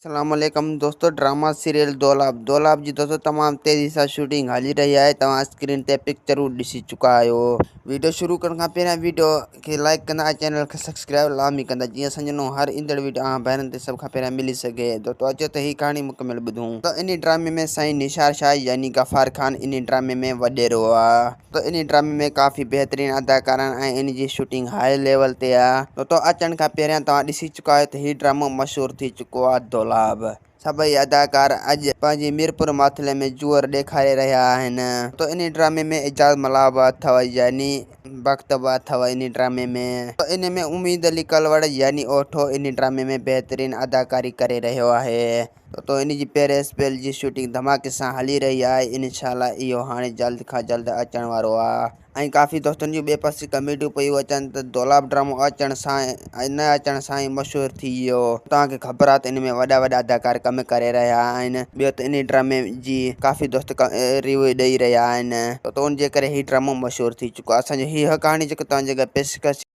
اسلام عليڪم دوستو ڊراما سيريل دولاب دولاب جي دوستو تمام تيزي سان شوٽنگ هلي رهي آهي توهان اسڪرين تي پڪچرون ڏسي چڪا آهيو ويڊيو شروع ڪرڻ کان پهريان ويڊيو کي لائڪ ڪندا ۽ چينل کي سبسڪرائب لازمي ڪندا جيئن اسان جو نئون هر ايندڙ ويڊيو اوهان ڀائرن تي سڀ کان پهريان ملي سگهي دوستو اچو ته هي ڪهاڻي مڪمل ٻڌون ته انهي ڊرامي ۾ سائين نثار شاهه يعني غفار خان انهي ڊرامي ۾ وڏيرو آ. ته انهي ڊرامي ۾ ڪافي بهترين اداڪارن ۽ ان جي شوٽنگ هاء ليول تي آ. دوستو اچڻ کان پهريان توهان ڏسي چڪا آهيو ته هي ڊرامو مشهور ٿي چڪو آ دولاب سڀئي اداڪار اڄ پنهنجي ميرپور ماٿري ۾ جوئر ڏيکاري رهيا آهن. دوستو انهي ڊرامي ۾ اعجاز ملاح به اٿو يعني بخت به اٿو انهي ڊرامي ۾. دوستو انهي ۾ اميد علي ڪلوڙ يعني اوٺو انهي ڊرامي ۾ بهترين اداڪاري ڪري رهيو آهي. تو ان جي پهرين اسپيل جي شوٽنگ ڌماڪي سان هلي رهي آهي انشاء الله اهو هاڻي جلد کان جلد اچڻ وارو آهي ۽ ڪافي دوستن جون ٻئي پاسي ڪمينٽون پيون اچن ته دولاب ڊرامو اچڻ سان ۽ نه اچڻ سان ئي مشهور ٿي ويو توهان کي خبر آهي ته ان ۾ وڏا وڏا اداڪار ڪم ڪري رهيا آهن ٻيو ته انهي ڊرامي جي ڪافي دوست ريويو ڏئي رهيا آهن ته ان جي ڪري هي ڊرامو مشهور ٿي چڪو آهي اسان جو هي ڪهاڻي جيڪو توهان جي اڳيان پيش.